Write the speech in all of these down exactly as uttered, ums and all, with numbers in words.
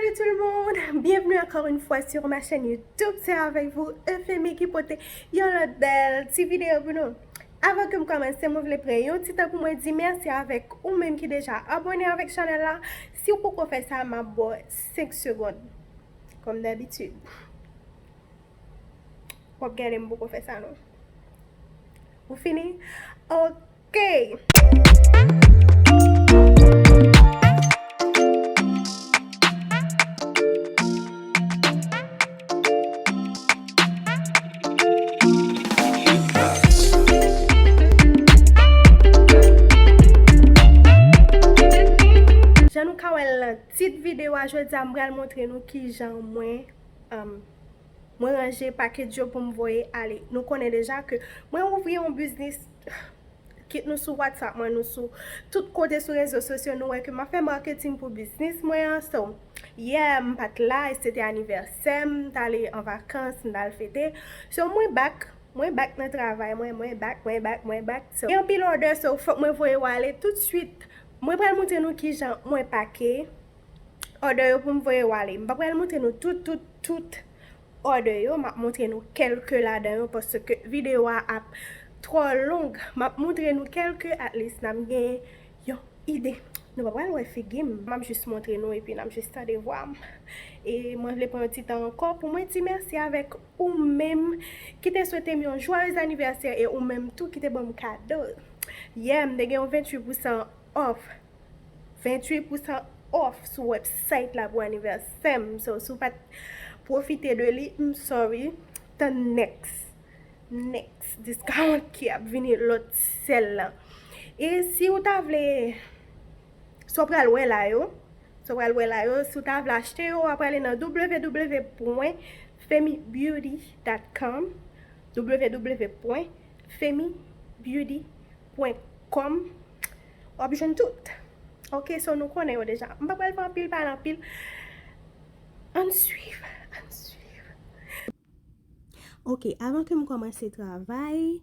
Tout le monde, bienvenue encore une fois sur ma chaîne YouTube. Se avèk vou Euphémie ki pote yon lòt bèl ti videyo pou nou. Avan ke m kòmanse, mwen vle pran yon ti tan pou mwen di mèsi avèk ou menm ki deja abòne avèk chanèl la. Si w poko fè sa, m ap ba w senk segonn. Kòm dabitid. W ap gade m poko fè sa non. Ou fini? Ok. Jan nou ka wè l nan tit videyo a, jodi a m pral montre nou kijan mwen, um, mwen ranje package yo pou m voye ale. Nou konnen deja ke mwen ouvri yon biznis, kit nou sou WhatsApp mwen, nou sou tout kote sou rezo sosyo, nou wè ke m ap fè marketing pou biznis mwen an. So, yeah, m pa t la, e se te anivèsè m, m t ale an vakans, m t al fete. So, mwen back, mwen back nan travay mwen, mwen back, mwen back, mwen back. So, gen anpil order, so fòk mwen voye yo ale tout swit. Mwen pral montre nou kijan mwen pake order yo pou m voye yo ale. M pa pral montre nou tout, tout, tout order yo, m ap montre nou kèlke ladan yo, paske videyo a ap twò long. M ap montre nou kèlke, at least n ap gen yon ide. Nou pa pral wè figi m, m ap jis montre nou epi n ap jis tande vwa m. E mwen vle pran yon ti tan ankò pou mwen di mèsi avèk ou menm ki te swete m yon joyeux anniversaire e ou menm tou ki te ban m kado. Yeah, m te gen yon venntuit pousan off. Venntuit pousan off sou website la pou anivèsè m. So, si w pa t pwofite de li, m sorry. Tann next. Next discount ki ap vini lòt sèl la. E si w ta vle, si w pral wè la yo, si w pral wè la yo, si w ta vle achte yo, w ap prale nan w w w point femi beauty dot com, w w w point femi beauty dot com. W ap jwenn tout. Ok, so nou konnen yo deja. M pa pral fè anpil pale anpil. Ann swiv, ann swiv. Ok, avan ke m kòmanse travay,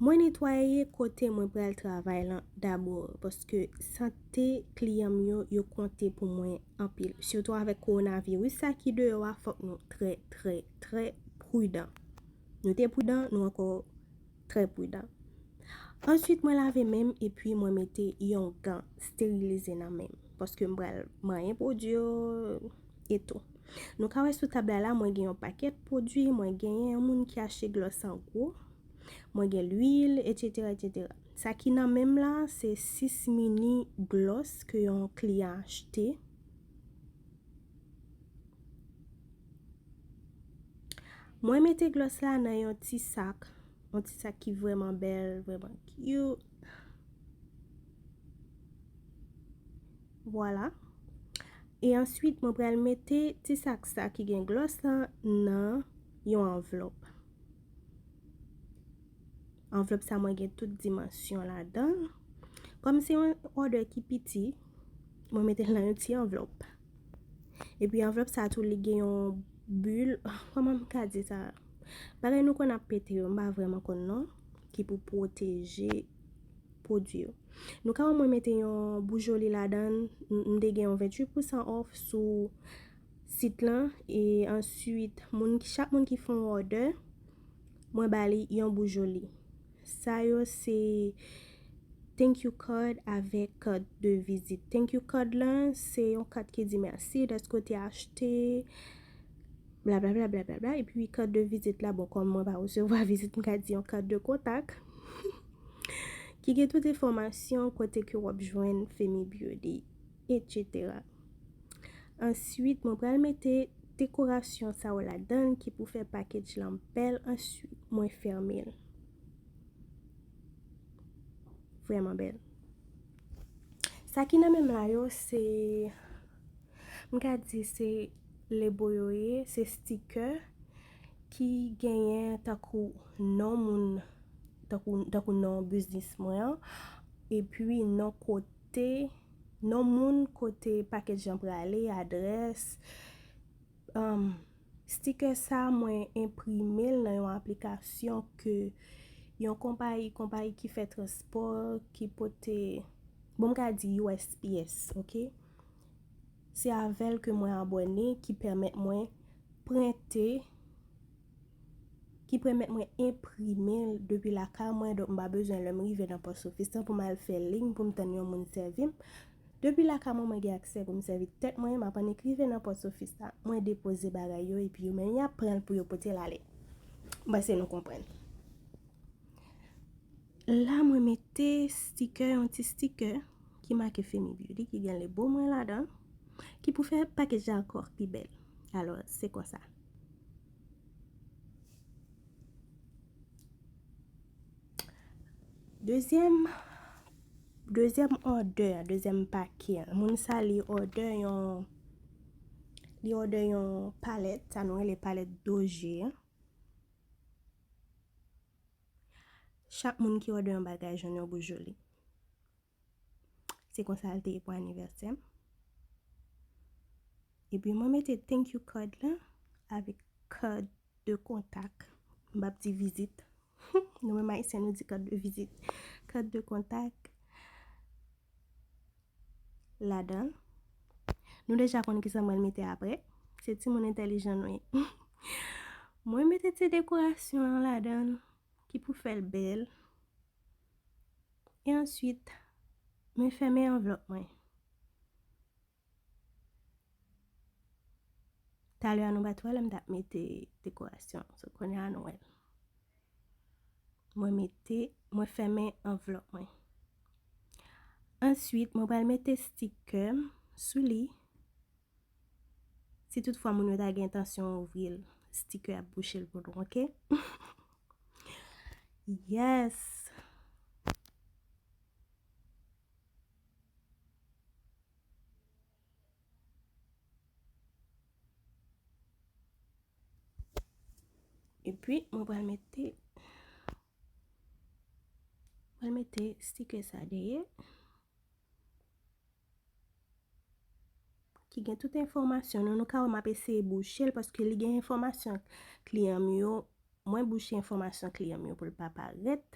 mwen netwaye kote mwen pral travay lan dabò, paske sante kliyan m yo, yo konte pou mwen anpil. Sitou avèk kowonaviris sa ki deyò a, fòk nou trè, trè, trè pridan. Nou te pridan, nou ankò trè pridan. Answit, mwen lave men m epi mwen mete yon gan sterilize nan men m, paske m pral manyen pwodui yo e tou. Nou ka wè sou tab la la, mwen gen yon pakèt pwodui, mwen genyen yon moun ki achte glòs an gwo, mwen gen lwil, etsetera, etsetera. Sa ki nan men m la, se sis mini glòs ke yon kliyan achte. Mwen mete glòs la nan yon ti sak, yon ti sak ki vrèman bèl, vrèman cute. Vwala. E answit, mwen pral mete ti sak sa ki gen glòs la nan yon anvlòp. Anvlòp sa mwen gen tout dimansyon ladan l. Kòm se yon òdè ki piti, mwen mete l nan yon ti anvlòp. Epi anvlòp sa tou li gen yon bil, kòman m ka di sa? Bagay nou konn ap pete yo, m pa vrèman konn non, ki pou pwoteje pwodui yo. Nou ka wè mwen mete yon boujoli ladan l, m, m te gen yon venntuit pousan off sou sit lan, e answit, moun, chak moun ki fè yon òdè, mwen ba li yon boujoli. Sa yo se thank you card avèk carte de visite. Thank you card lan, se yon kat ki di mèsi dèske w te achte, blablabla, blablabla. Epi carte de visite la, bon, kòm mwen pa resevwa vizit, m ka di yon carte de contact ki gen tout enfòmasyon kote ke w ap jwenn Femi Beauty, etsetera. Answit, mwen pral mete dekorasyon sa yo ladan l ki pou fè package lan bèl. Answit, mwen fèmen l. Vrèman bèl. Sa ki nan men m la yo, se, m ka di se lebo yo ye, se sticker ki genyen tankou non moun, tankou, tankou non biznis mwen an, epi non kote, non moun kote package lan prale, adrès. Um, sticker sa, mwen enprime l nan yon aplikasyon ke yon konpayi, konpayi ki fè transpò, ki pote, bon, m ka di U S P S, ok? Se avè l ke mwen abòne, ki pèmèt mwen prente, ki pèmèt mwen enprime l depi lakay mwen, donk m pa bezwen lè m rive nan pòs ofis lan pou m al fè liy pou m tann yon moun sèvi m. Depi lakay mwen, mwen gen aksè pou m sèvi tèt mwen, m ap annik rive nan pòs ofis la, mwen depoze bagay yo, epi yo menm y ap pran l pou yo pote l ale. M panse nou konprann. La, mwen mete sticker, yon ti sticker ki make Femi Beauty, ki gen logo mwen ladan, ki pou fè package la ankò pi bèl. Alò, se konsa. Dezyèm, dezyèm order, dezyèm pake. Moun sa li order yon, li order yon palèt, sa nou rele palèt Doje. Chak moun ki order yon bagay jwenn yon bouch joli. Se konsa l te ye pou anivèsè m. Epi mwen mete thank you card la avèk card de kontak. M p ap di vizit. Nou menm Ayisyen, nou di carte de visite. Carte de kontak ladan l. Nou deja konn kisa mwen mete apre. Se timoun entèlijan nou ye. Mwen mete ti dekorasyon an ladan l ki pou fè l bèl. E answit, mwen fèmen anvlòp mwen. Talè a nou pa t wè lè m t ap mete dekorasyon. So, kounye a nou wè l. Mwen mete, mwen fèmen anvlòp mwen. Answit, mwen pral mete sticker m sou li. Si toutfwa moun yo ta gen entansyon ouvri l, sticker ap bouche l pou nou, oke? Yes! Epi, mwen pral mete, mwen pral mete sticker sa dèyè. Ki gen tout enfòmasyon nou. Nou ka wè m ap eseye bouche l paske li gen enfòmasyon kliyan m yo. Mwen bouche enfòmasyon kliyan m yo pou l pa parèt.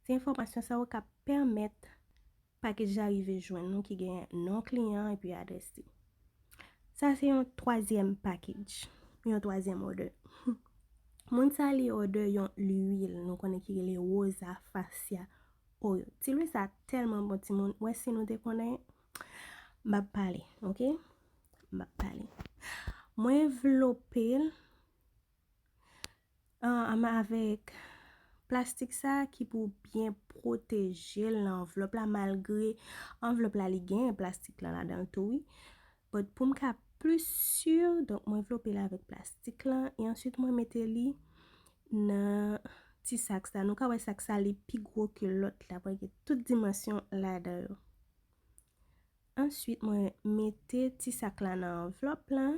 Se enfòmasyon sa yo k ap pèmèt package la rive jwenn nou, ki gen non kliyan epi adrès li. Sa se yon twazyèm package, yon twazyèm order. Moun sa li order yon lwil, nou konnen ki rele Rosa Facia Oil. Ti lwil sa tèlman bon, timoun. Wè, si nou te konnen, m ap pale, oke? M ap pale. Mwen envlope l, ah, ansanm avèk plastik sa ki pou byen pwoteje l nan anvlòp la, malgre anvlòp la li gen plastik lan ladan l tou, wi. But pou m ka plis si, donk mwen envlope l avèk plastik lan, e answit mwen mete li nan ti sak sa. Nou ka wè sak sa li pi gwo ke lòt la, paske tout dimansyon ladan yo. Answit, mwen mete ti sak la nan anvlòp la.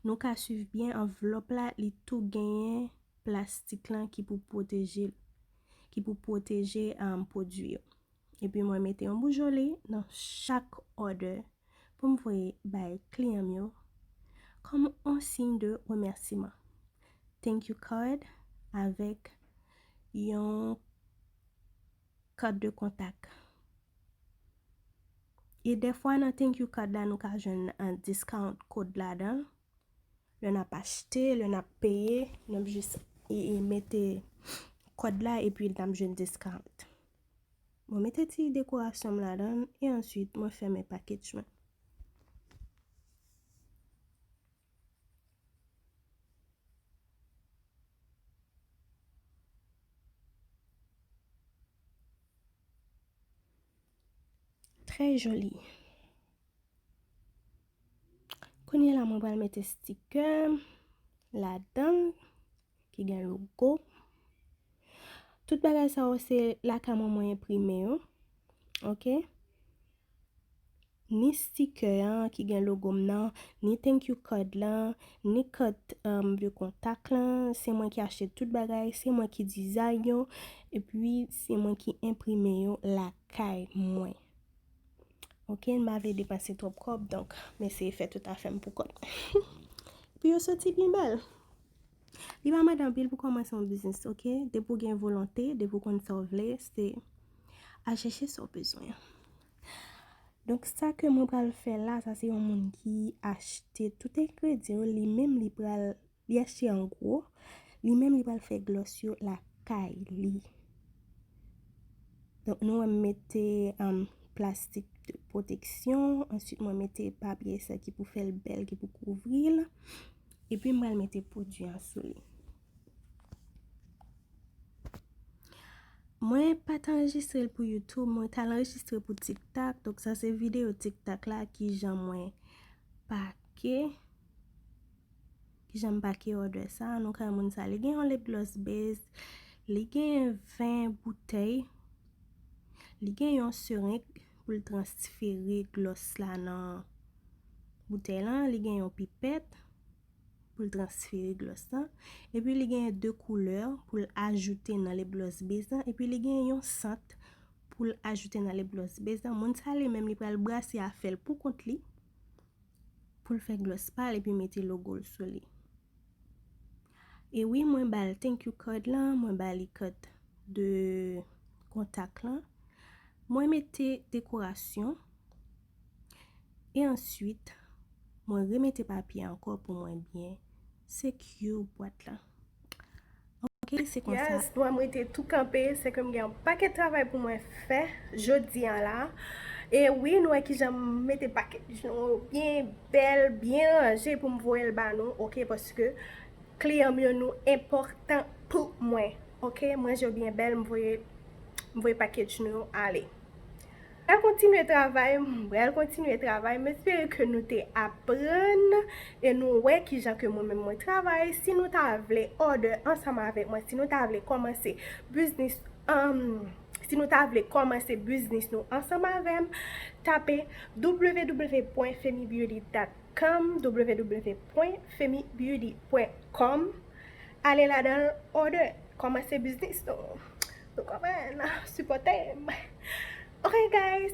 Nou ka swiv byen anvlòp la, li tou genyen plastik lan ki pou pwoteje, ki pou pwoteje, um, pwodui yo. Epi mwen mete yon bouch joli nan chak order pou m voye bay kliyan m yo kòm yon siy de remèsiman. Thank you card avèk yon carte de contact. E dèfwa nan thank you card la, nou ka jwenn, uh, discount code ladan l. Lè n ap achte, lè n ap peye, n ap jis e, e mete kòd la epi n ap jwenn discount. Mwen mete ti dekorasyon m ladan l e answit mwen fèmen package mwen. Trè joli. Kounye a la, mwen pral mete sticker ladan l ki gen logo. Tout bagay sa yo se lakay mwen mwen enprime yo. Oke? Ni sticker an ki gen logo m nan, ni thank you card lan, ni carte, um, de contact lan, se mwen ki achte tout bagay, se mwen ki design yo, epi se mwen ki enprime yo lakay mwen. Oke, m pa vle depanse twòp kòb, donk m eseye fè tout afè m pou kont mwen. Pou yo soti byen bèl. Li pa mande anpil pou kòmanse yon biznis, oke? Depi w gen volonte, depi w konn sa w vle, se al chèche sa w bezwen. Donk, sa ke mwen pral fè la, sa se yon moun ki achte tout engredyan yo, li menm li pral, li achte an gwo, li menm li pral fè glòs yo lakay li. Donk, nou wè m mete um, plastik de pwoteksyon, answit mwen mete papye sa ki pou fè l bèl, ki pou kouvri l, epi m pral mete pwodui an sou li. Mwen pa t anrejistre l pou YouTube, mwen t al anrejistre pou TikTok. Donk, sa se videyo TikTok la, kijan mwen pake, kijan m pake òdè sa. Nou ka wè moun sa, li gen yon lip gloss base, li gen ven boutèy, li gen yon sereng pou l transfere gloss la nan boutèy lan, li gen yon pipèt pou l transfere gloss lan. Epi li gen de koulè pou l ajoute nan lip gloss base lan. Epi li gen yon sant pou l ajoute nan lip gloss base lan. Moun sa li menm li pral brase afè l pou kont li pou l fè gloss pa l epi mete logo l sou li. E wi, mwen ba l thank you card lan, mwen ba li kat de kontak lan. Mwen mete dekorasyon. E answit, mwen remete papye ankò pou mwen byen secure bwat la. Ok, se konsa. Yes, nou wè m rete tou kanpe, se ke m gen yon pakèt travay pou mwen fè jodi an la. E wi, nou wè kijan m mete package nou byen bèl, byen ranje pou m voye l ba nou, ok, paske kliyan m yo nou enpòtan pou mwen, ok, m ranje yo byen bèl, m voye, m voye package nou yo ale. Pral kontinye travay, m pral kontinye travay. M espere ke nou te aprann e nou wè kijan ke mwen menm mwen travay. Si nou ta vle order ansanm avèk mwen, si nou ta vle kòmanse biznis, um, si nou ta vle kòmanse biznis nou ansanm avè m, tape w w w point femi beauty dot com, w w w point femi beauty point com. Ale ladan l, order, kòmanse biznis nou. Nou konprann, sipòte m. Ok, guys.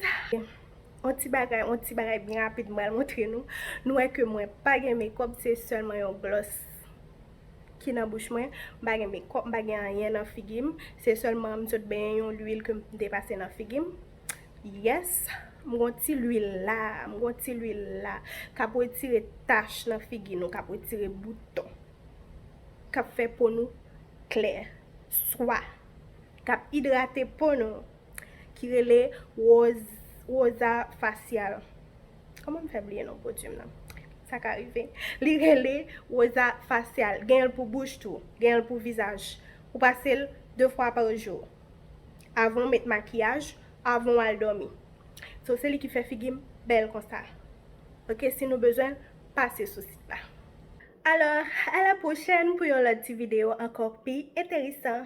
Yon ti bagay, yon ti bagay byen rapid, m pral montre nou. Nou wè ke mwen pa gen makeup, se sèlman yon gloss ki nan bouch mwen. M pa gen makeup, m pa gen anyen nan figi m. Se sèlman m sot benyen yon lwil ke m te pase nan figi m. Yes, m gon ti lwil la, m gon ti lwil la. K ap retire tach nan figi nou, k ap retire bouton. K ap fè po nou klè, swa, k ap idrate po nou, ki rele Roz-, Rosa Facial. Kòman m fè bliye non pwodui m nan? Sa ka rive. Li rele Rosa Facial. Gen l pou bouch tou, gen l pou vizaj. Ou pase l de fwa pa jou. Avan w met makiyaj, avan w al dòmi. So, se li ki fè figi m bèl konsa. Ok, si nou bezwen l, pase sou sit la. Alò, a la pwochèn pou yon lòt ti videyo ankò pi enteresan.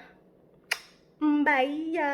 M bay ya.